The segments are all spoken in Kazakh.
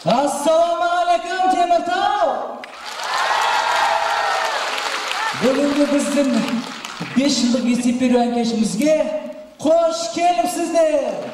Ассалаумағалейкум, Теміртау! Бүгінгі біздің 5 жылдық есеп беру ән кешімізге қош келіпсіздер!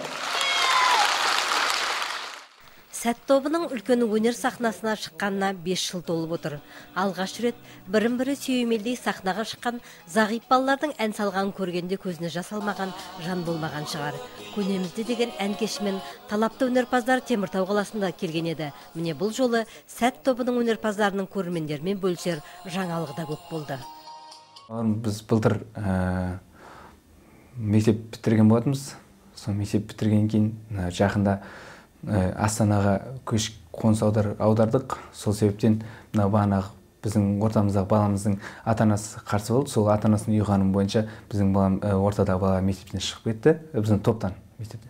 Сәт тобының үлкен өнер сахнасына шыққанына 5 жыл толып отыр. Алғаш рет бірін-бірі сүйемелдей сахнаға шыққан зағип балалардың ән салғанын көргенде көзіне жас алмаған жан болмаған шығар. Көнемізде деген ән кешімен талапты өнерпаздар Теміртау қаласында келген еді. Міне бұл жолы Сәт тобының өнерпаздарының көрермендермен бөлісер жаңалығы да көп болды. Біз былтыр мектеп бітірген болатынбыз. Сол мектеп бітіргеннен кейін жақында Астанаға көш қоныс аудардық. Сол себептен мына бағанағы біздің ортамыздағы баламыздың ата-анасы қарсы болды. Сол ата-анасының ұйғарымы бойынша біздің балам, ортадағы бала мектептен шығып кетті, біздің топтан мектептен.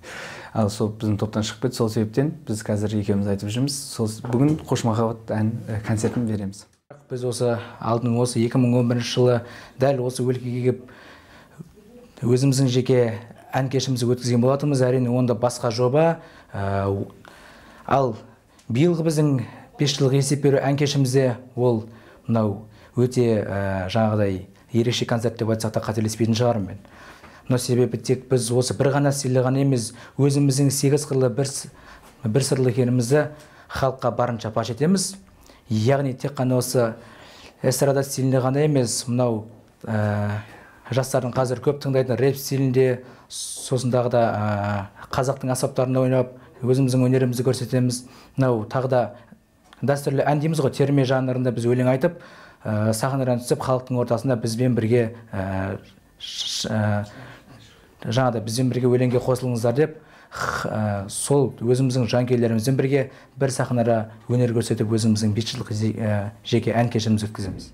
Ал сол біздің топтан шығып кетті. Сол себептен біз қазір екеуміз айтып жүрміз. Сол бүгін Қош махаббат ән концертін береміз. Біз осы алдын осы 2011 жылы дәл осы өлкеге келіп өзіміздің жеке ән кешімізді өткізген болатынбыз. Әрине, онда басқа жоба. Ал биылғы біздің 5 жылдық есеп беру ән кешімізде ол мынау өте жаңағыдай ерекше концерт деп айтсақ та қателеспейтін шығармын мен. Мынау себебі тек біз осы бір ғана стилі ғана емес, өзіміздің 8 қырлы бір сырлы екенімізді халыққа барынша паш етеміз. Яғни тек қана осы эстрада стилінде ғана емес, мынау жастардың қазір көп тыңдайтын рэп стилінде, сосын тағы да қазақтың аспаптарында ойнап өзіміздің өнерімізді көрсетеміз. Мынау тағы да дәстүрлі ән дейміз ғой, терме жанрында біз өлең айтып, сахнадан түсіп халықтың ортасында бізбен бірге жаңағыдай бізбен бірге өлеңге қосылыңыздар деп, сол өзіміздің жанкүйерлерімізбен бірге бір сахнада өнер көрсетіп өзіміздің 5 жылдық жеке ән кешімізді өткіземіз.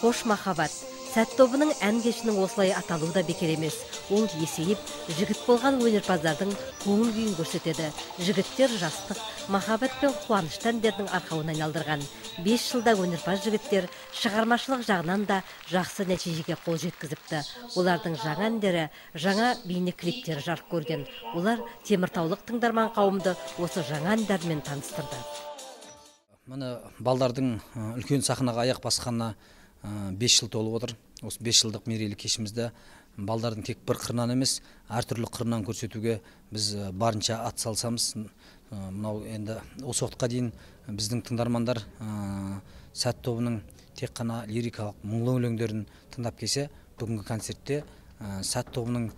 Қош махаббат. Сәт тобының ән кешінің осылай аталуы да бекер емес. Ол есейіп, жігіт болған өнерпаздардың көңіл күйін көрсетеді. Жігіттер жастық, махаббат пен қуанышты әндердің арқауын айналдырған. 5 жылда өнерпаз жігіттер шығармашылық жағынан да жақсы нәтижеге қол жеткізіпті. Олардың жаңа әндері, жаңа бейнеклиптері жарық көрген. Олар теміртаулық тыңдарман қауымды осы жаңа әндермен таныстырды. Міне балдардың үлкен сахнаға аяқ басқанына 5 жыл толып отыр. Осы 5 жылдық мерейлі кешімізді балдардың тек бір қырынан емес, әртүрлі қырынан көрсетуге біз барынша ат салсамыз. Мынау енді осы уақытқа дейін біздің тыңдармандар Сәт тобының тек қана лирикалық мұңлы өлеңдерін тыңдап келсе, бүгінгі концертте Сәт тобының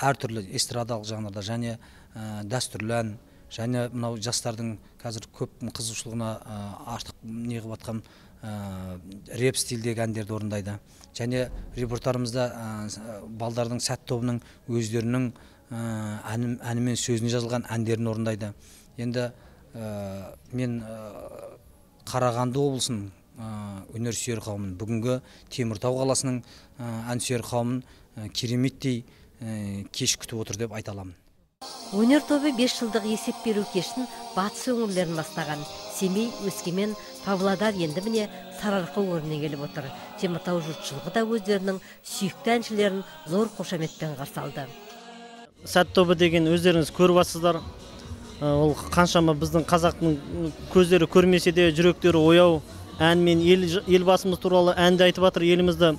әртүрлі эстрадалық жанрда және дәстүрлі ән, және мынау жастардың қазір көп қызығушылығына артық неғып атқан рэп стилдегі әндерді орындайды. Және репертуарымызда балдардың Сәт тобының өздерінің әнімен сөзіне жазылған әндерін орындайды. Енді мен Қарағанды облысының өнер сүйер қауымын, бүгінгі Теміртау қаласының ән сүйер қауымын кереметтей кеш күтіп отыр деп айта аламын. Өнер тобы 5 жылдық есеп беру кешін батыс өңірлерін бастаған. Семей, Өскемен, Павлодар енді міне Сарыарқа өңіріне келіп отыр. Теміртау жұртшылығы да өздерінің сүйікті әншілерін зор қошаметпен қарсы алды. Сәт тобы деген өздеріңіз көріп жатсыздар. Ол қаншама біздің қазақтың көздері көрмесе де жүректері ояу әнмен елбасымыз туралы әнді айтып жатыр елімізді.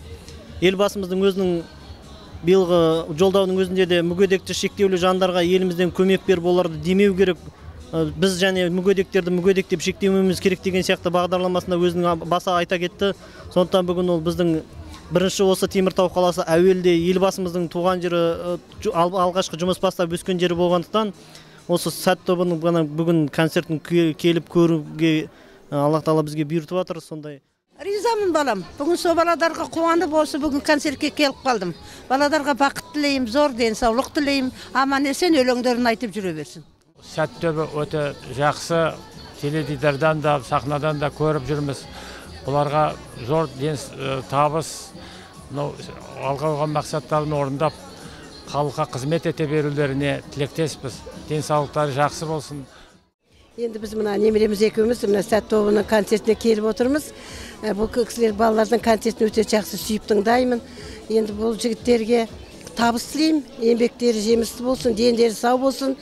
Елбасымыздың өзінің биылғы жолдаудың өзінде де мүгедекті шектеулі жандарға елімізден көмек беріп оларды демеу керек. Біз және мүгедектерді мүгедек деп шектемеуіміз керек деген сияқты бағдарламасында өзінің баса айта кетті. Сондықтан бүгін ол біздің бірінші осы Теміртау қаласы әуелде елбасымыздың туған жері, алғашқы жұмыс бастап өскен жері болғандықтан осы Сәт тобының бүгін концертін келіп көруге Аллах тағала бізге бұйыртып жатыр сондай. Ризамын балам. Бүгін сол баладарға қуанып осы бүгін концертке келіп қалдым. Баладарға бақыт тілеймін, зор денсаулық тілеймін. Аман есен өлеңдерін айтып жүре берсін. Сәт тобы өте жақсы, теледидардан да, сахнадан да көріп жүрміз. Бұларға зор табыс, алға қойған мақсаттарын орындап, халыққа қызмет ете берулеріне тілектеспіз. Денсаулықтары жақсы болсын. Енді біз мына немереміз екеуміз мына Сәт тобының концертіне келіп отырмыз. Бұл кісілер балалардың концертін өте жақсы сүйіп тыңдаймын. Енді бұл жігіттерге табыс тілеймін, еңбектері жемісті болсын, дендері сау болсын.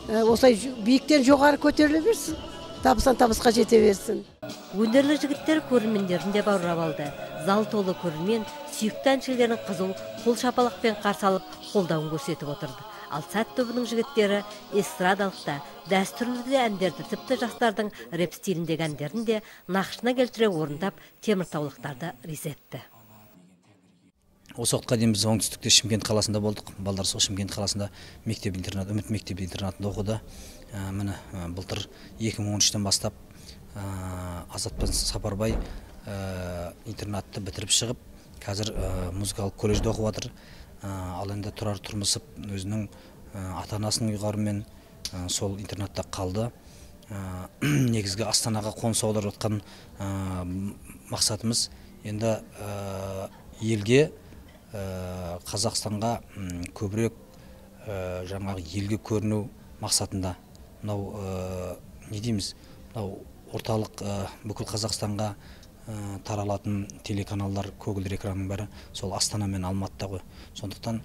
Осылай биіктен жоғары көтеріле берсін. Табыстан табысқа жете берсін. Өнерлі жігіттер көрермендерін де баурап алды. Зал толы көрермен сүйікті әншілерін қызу қол шапалақпен қарсы алып, қолдауын көрсетіп отырды. Ал Сәт тобының жігіттері эстрадалық та, дәстүрлі де әндерді, тіпті жастардың рэп стиліндегі әндерін де нақышына келтіре орындап, теміртаулықтарды риза етті. Осы уақытқа дейін біз оңтүстікте, Шымкент қаласында болдық. Балдар сол Шымкент қаласында мектеп интернат, Үміт мектеп интернатында оқыды. Міне, былтыр 2013-тен бастап Азат пен Сапарбай интернатты бітіріп шығып, қазір музыкалық колледжде оқып жатыр. Ал енді Тұрар Тұрмысов өзінің ата-анасының ұйғарымымен сол интернатта қалды. Негізгі Астанаға қоныс аударып жатқан мақсатымыз енді елге, Қазақстанға көбірек жаңағы елге көріну мақсатында. Мынау не дейміз, мынау орталық бүкіл Қазақстанға таралатын телеканалдар, көгілдір экранның бәрі сол Астана мен Алматыда ғой. Сондықтан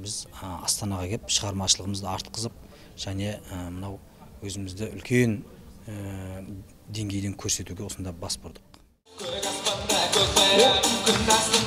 біз Астанаға келіп шығармашылығымызды артқызып және мынау өзімізді үлкен деңгейден көрсетуге осында бас бұрдық. Көк аспанда көк байрақ, күн астында.